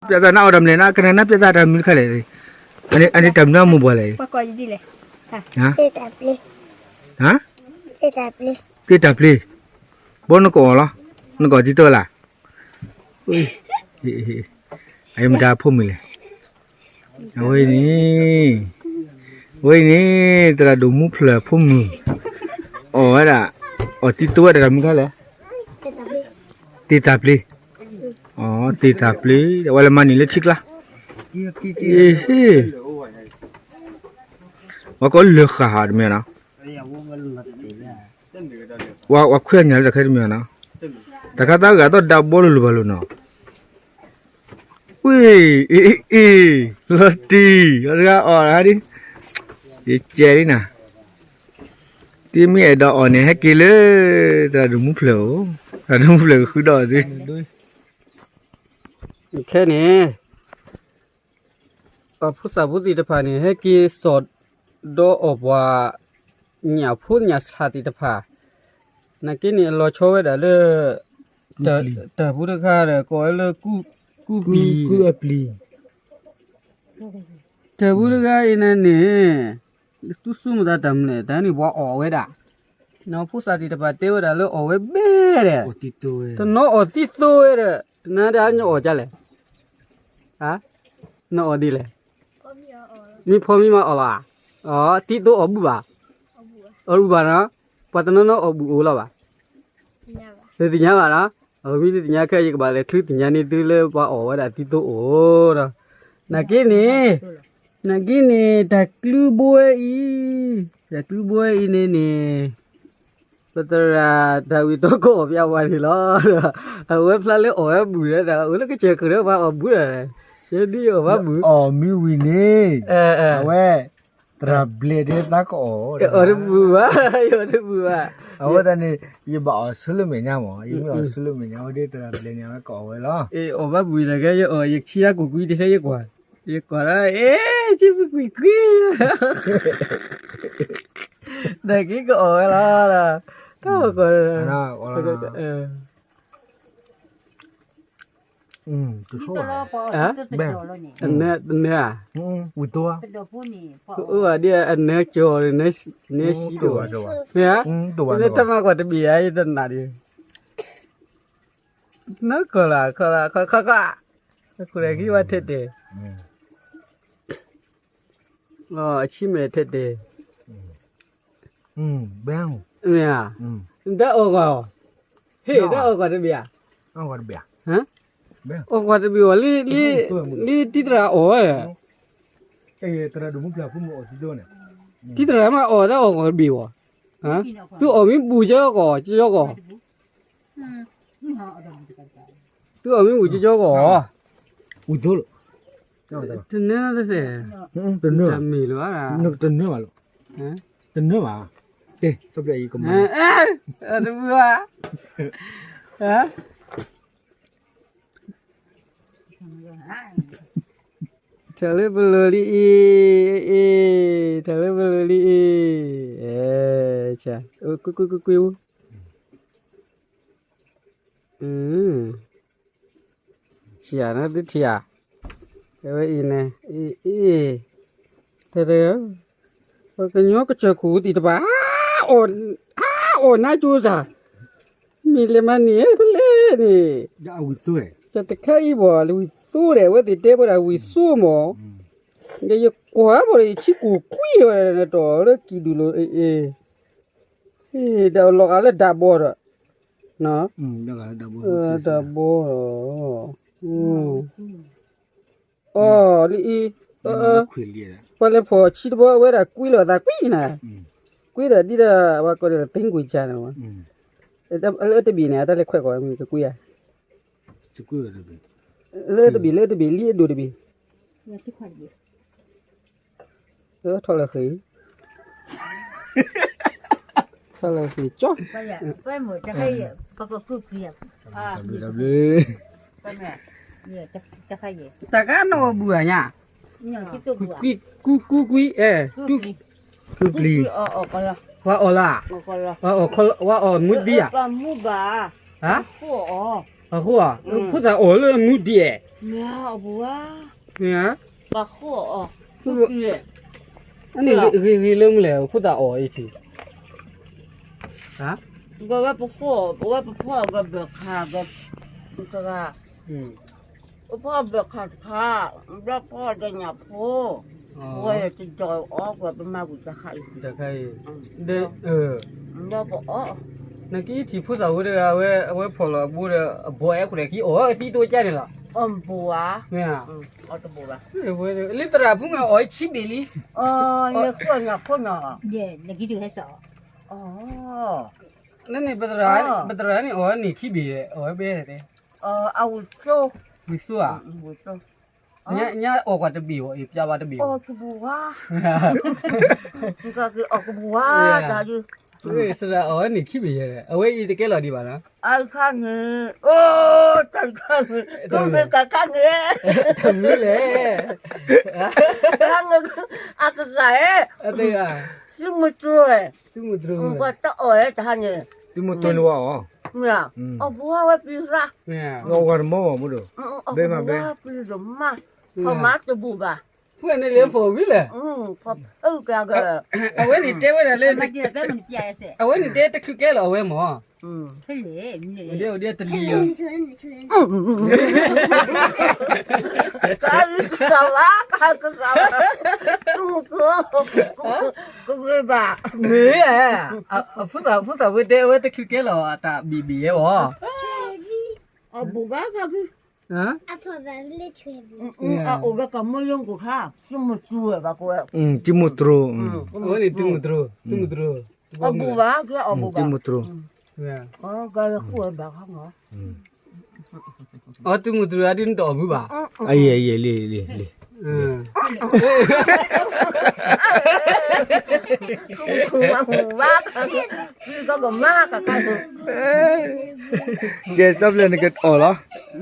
ပျဲသးနအီၣ်တၢ်မနုၤလဲၣ် နကနၣ်ပျဲသးတၢ်မနုၤတခါလဲၣ်, အန့ၣ်တၢ်မနုၤအမိၢ်ပှၢ်လဲၣ်, ဟါ, သ့ၣ်တၢ်ပျ့ၤ, ဘီနကအီၣ်လီၤ, နကအီၣ်တံတိလၢ်, အမတၤဖိမုၣ်လဲၣ်, အဝဲန့ၣ်, အဝဲန့ၣ် သရၣ်ဒိၣ်မူဖျၢၣ်ဖိမုၣ်, အီၣ်ဝဲဒၣ်, အီၣ်တံတိဝဲဒၣ်တၢ်မနုၤခါလဲၣ်, သ့ၣ်တၢ်ပျ့ၤ, အီ သ့ၣ်တၢ်ပျ့ၤ, အဝဲလဲၤမၤန့ၢ်လၢထံကျါ, အ့ဟ့ၣ်, ပှၤကိးလၢဃာ်ဟးတမ့ၢ်နီၤ, ပှၤခွဲးညၣ်လၢတၢ်ခဲတမ့ၢ်နီၤ, တၢ်ခါသးဂၤသီၣ်ဒၣ်ဘီလိၤလိၤဘၣ်လိၤနီၤ, ဝ့ၢ်, အ့ၣ်, လီၤတံၢ်, အီၣ်တဂၤအီၣ်တဂၤဒ်, ယကဲဒ်နၤ, တမ့ၢ်အဲၣ်ဒိးအီၣ်န့ၣ် ဟဲက့ၤလၢ သရၣ်ဒိၣ်မူဖျၢၣ်ဧၢ, သရၣ်ဒိၣ်မူဖျၢၣ်ကဃုဒီးသု, ခဲန့ၣ် ပှၤဖိသၣ်ဖိသ့ၣ်တဖၣ်န့ၣ် ဟဲက့ၤစိာ်ဒီးအီၣ်ပှၤ ညၣ်ဖိညၣ်ဆၣ်သ့ၣ်တဖၣ်, နာ်က့န့ၣ် အလီၤဆီဝဲဒၣ်လၢ တၢ်ဖိတခါဒီး ကိးဝဲလၢ ကူၣ်ပျံၤ, တၢ်ဖိတခါအံၤန့ၣ်န့ၣ် သူၣ်စူၤမတၤတၢ်မနုၤလဲၣ် တၢ်န့ၣ်ပှၤအီၣ်ဝဲဒၣ်, ဖိသၣ်သ့ၣ်တဖၣ်တဲဝဲဒၣ်လၢအီၣ်ဝဲဘဲဒီး, တနီၤအီၣ်သံသိဝဲဒီး နၤတၢ်ညီအီၣ်ဒ်လဲၣ်, နအီၣ်ဒ်လဲၣ်, မ့ၢ်ဖီမ့ၢ်မၤအီၣ်လီၤ, သံသိအီၣ်ဘုဘၣ်, အီၣ်ဘုဘၣ်နီၤ, ပှၤတနီၤနီၤအီၣ်ဘုအိၣ်လီၤဘၣ်, တသ့ၣ်ညါဘၣ်နီၤ, အမ့ၢ်တသ့ၣ်ညါခဲ ယကဘၣ်လဲၤချုးသ့ၣ်ညါန့ၢ်သုလၢပှၤအီၣ်ဝဲဒၣ်သံသိအိၣ်ဒီး, နာ်က့န့ၣ်, နာ်က့န့ၣ် တၢ်ကျုဘိဝဲအံၤ, တၢ်ကျုဘိဝဲအံၤန့ၣ်န့ၣ် ပသရၣ်တၢ်ဝံၣ်တီကီၢ်အီၣ်ပၠးဝဲန့ၣ်လီၤ, အဝဲဖျါလၢအီၣ်ဝဲဘုဒီး အဝဲလၢကစၢၢ်ခိၣ်ဒီးပှၤအီၣ်ဘုဒီး, ယဒ်အီၣ်ဘၣ်ဘု, အီၣ်မ့ၢ်ဝံၤန့ၣ်, အဝဲ, သရၣ်ဘျဲးဒဲသးကအီၣ်, အီၣ်တဘုဘၣ်, ယအီၣ်တဘုဘၣ်, အဝဲသတးန့ၣ်, ယဘၣ်အီၣ်ဆၢလၢမဲာ်ညါမး, ယမ့ၢ်အီၣ်ဆၢလၢမဲာ်ညါဝဲဒ်သရၣ်ဘျဲးန့ၣ် အဝဲကအီၣ်ဝဲလီၤ, အီၣ်ဘၣ်ဘုဒီး ကဲယအီၣ် ယဆံးယါကိၢ်ကွံာ်တဟဲယကွၢ်, ယကွၢ်ဒီး အ့ ဆံးကွံာ်ကွံာ်ကွံာ် နာ်က့ကအီၣ်ဝဲလီၤ, တၢ်ကီ, အနၢတနၢဧါ, အိၣ်ဒ်အနၢကၠီၤန့ၣ် နၢဆံးတအိၣ်, နတၢ်မၤကွၢ်တဘ့ၣ်ဧါ ယတနာ်ဒံး, နကီၢ်လၢ ခီလၢ ခီခီခီ, အခိၣ်ဒီးကံဝဲထဲတဲာ် အဆံမဲာ်ထဲတဲာ်, မ့ၢ်ဧါ, တၢ်အီၣ်ကွၢ်အီၤ, ဟ့ၣ် တၢ်အီၣ်ကွၢ်တဘ့ၣ်ဧါ, အီၣ်ကွၢ်တဘ့ၣ်အီၤ, လံတံၢ်သရၣ်အီၣ်ဝဲ, တံၢ်သရၣ်မ့ၢ်အီၣ်တၢ်အီၣ်ကွၢ်တဘ့ၣ်အီၤ, သုအီၣ်မ့ၢ်ဘူးကၠီကီၢ် ကၠီကီၢ်, သုအီၣ်မ့ၢ်ဘူးကၠီကီၢ်, တနၢတစဲး, တမ့ၢ်လၢၤ, တနၢဘၣ်, တနၢဘၣ်, တမ့ၢ်ဘၣ်, ထၢလၢပလိၤလံအံၤ, အ့, ထၢလၢပလိၤလံအံၤ, ကွ့ကွ့ကွ့ကွ့, ထံၣ်ဧါ နသုထံၣ်ဧါ, အဝဲအံၤန့ၣ်, အ့, ပှၤကညီကစၢၢ်ခိၣ်သ့ၣ်တဖၣ် အါအီၣ်နါကၠိသး, မ့ၢ်လဲၤမၤန့ၢ်ဖဲလဲၣ်န့ၣ်, တၢ်တခါအံၤဘၣ် လၢဝံၤသိဒီး အဝဲသ့ၣ်တဲဝဲဒၣ်ဝံၤသိမး, ဒီးယကွၢ်မးဒီး ယဆံးကိၢ်ကွံာ်ဝဲဒၣ် တီၢ်လၢကံၣ်ဒူၣ်လိၤ, ဒီးလီၤဂာ်လၢဒၣ်ဘီဒီး တၢ်ဘီ, အီၣ်လံအံၤ, ပှၤလဲၤဖီၣ်ဆံးတဘီ အဝဲဒၣ်ကွံလီၤသးကွံနၤ, ကွံဒီးဒ်ဒီး ပှၤကိးဒီး သ့ကွံာ်စၢ်န့ၣ်, လၢတဘ့ၣ်န့ၣ် အတၢ်လဲၤခွဲးကီးမ့ၢ်ကကွံဧါ, လၢတဘ့ၣ် လၢတဘ့ၣ် လၢတဘ့ၣ် လံအဒိၣ်တဘ့ၣ် ထီၣ်လၢဃ့ၢ်, ထီၣ်လၢဃ့ၢ်ကၠီ, တၢ်ကနီၣ်ဘုၣ်ဧါညါ, ကူကူကွံာ်အဲ, ကူပျံၤ, ပှၤအီၣ်လၢ, ပှၤအီၣ်မူသံဧါ, ဟါ, အဃိဧါ, ဖိသၣ်အီၣ်လၢမူဒံးဧါ, မ့ၢ်ဧါ, ပဃိအီၣ်, အန့ၣ်ဂ့ၤဂ့ၤလၢမူလဲၣ် ဖိသၣ်အီၣ်အံၤထံး, ပဝဲပဃိ, ပဝဲပဖီၣ်ကဘၢၣ်ခါ, ပဖီၣ်ဘၢၣ်ခါတခါ, ဘျီဖီၣ်ဒီးညၣ်ဖိ, ဝဲတဒီးအီၣ်ကွၢ်ပမၤဝံၤတခါအံၤ, တခါအံၤ, ဒီး, ဒီးပအီၣ်, နကထံၣ်ဖိသၣ်ဝဲတဂၤ အဝဲဖီၣ်လီၤအဘိဒီး အဘိအဲၣ်ခိၣ်ဒီးခံအီၣ်ကသံတိကၢ်န့ၣ်လီၤ, အီၣ်ဘိဧါ, မ့ၢ်ဧါ, လၢသရၣ်ဖိမ့ၢ်အီၣ်ဆံးဘ့ၣ်လံ, နကထံၣ်ဟဲစးအီၤ, လၢန့ၣ်, ပသရၣ်န့ၣ်အီၣ်န့ၢ်ခံဘ့ၣ်, အီၣ်ဝဲဘဲ, အဝံၣ်စိဧါ, ညါအီၣ်ကွၢ်တဘ့ၣ်အီၤ အပျါဝါတဘ့ၣ်အီၤ, အီၣ်တဘိဝါ, ကဘိဝါ, သရၣ်အီၣ်န့ၢ်ခံဘ့ၣ်ယဲ, အဝဲအံၤတကဲလီၤဒံးဘၣ်နီၤ, အခါန့ၣ်, တခါန့ၣ်, တမ့ၢ်လဲၣ်, ခါန့ၣ်, အကဂၤဧၢ, သုမုၢ်တြိၤ, ပှၤတအီၣ်ဧၢတဟါန့ၣ်, သုမုၢ်တြိၤန့ၣ်ဝဲအီၤ, မ့ၢ်, အီၣ်ဘိဝါဝဲပျံၤရၣ်, အီၣ်ဝဲတမီၢ်ဘၣ်မူဒီး, ဘဲမးဘဲ, ပျံၤတမး, ထီၣ်မးတဘူၣ်ဘၣ်, ဖုန့ၣ်လၢဖီၣ်ဝံၤလဲၣ်, အဝဲန့ၣ်တဲဝဲဒၣ်လၢ, အဝဲန့ၣ်တဲတချုးကျဲလီၤအဝဲမၢ်, ဒ်တလံၤ, ကဂ့ၤဘၣ်, မ့ၢ်, ဖိသၣ်ဖိသၣ်ဝဲတဲအဝဲတချုးကျဲလီၤအတၢ်ဘံၣ်ဘံၣ်ယဲဘၣ်, အဘူၣ်ဘၣ်, အအိၣ်ဝဲကမီၤ ယိၤကခါ, သုမုၢ်တြိၤဘၣ်ကဝဲ, သုမုၢ်တြိၤ, အဝဲန့ၣ်သုမုၢ်တြိၤ, သုမုၢ်တြိၤ, အဘူၣ်ဘၣ်ကဲအီၣ်ဘူၣ်ဘၣ်, သုမုၢ်တြိၤ, ကဃိဘၣ်ခါမး, အီသုမုၢ်တြိၤအဒုးနတအီၣ်ဘူၣ်ဘၣ်, အယဲၢ်ယဲၢ်လံလံလံ, ကမၤကခါ, ကဲတၢ်ဘျဲၣ်နကအီၣ်လီ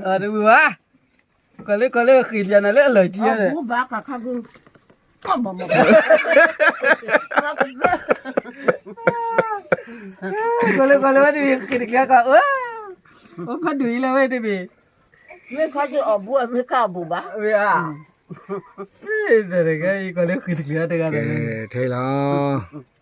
ၤ, တဝံၤဘၣ်, ကီၢ်လၢကီၢ်လၢဃ့ၢ်ပၠးနၤလၢအလီၢ်ကံ, ကီၢ်လၢကီၢ်လၢဝဲတဂ့ၤဃ့ၢ်တကျဲကီး, အိၣ်ဖးဒိၣ်အံၤလၢဝဲတဘ့ၣ်, မ့ၢ်ခါအီၣ်ဘူၣ်, မ့ၢ်ခါအီၣ်ဘူၣ်ဘၣ်, မ့ၢ်ဧါ, ကီၢ်လၢဃ့ၢ်တကျဲတဂၤ, ထဲလီၤ.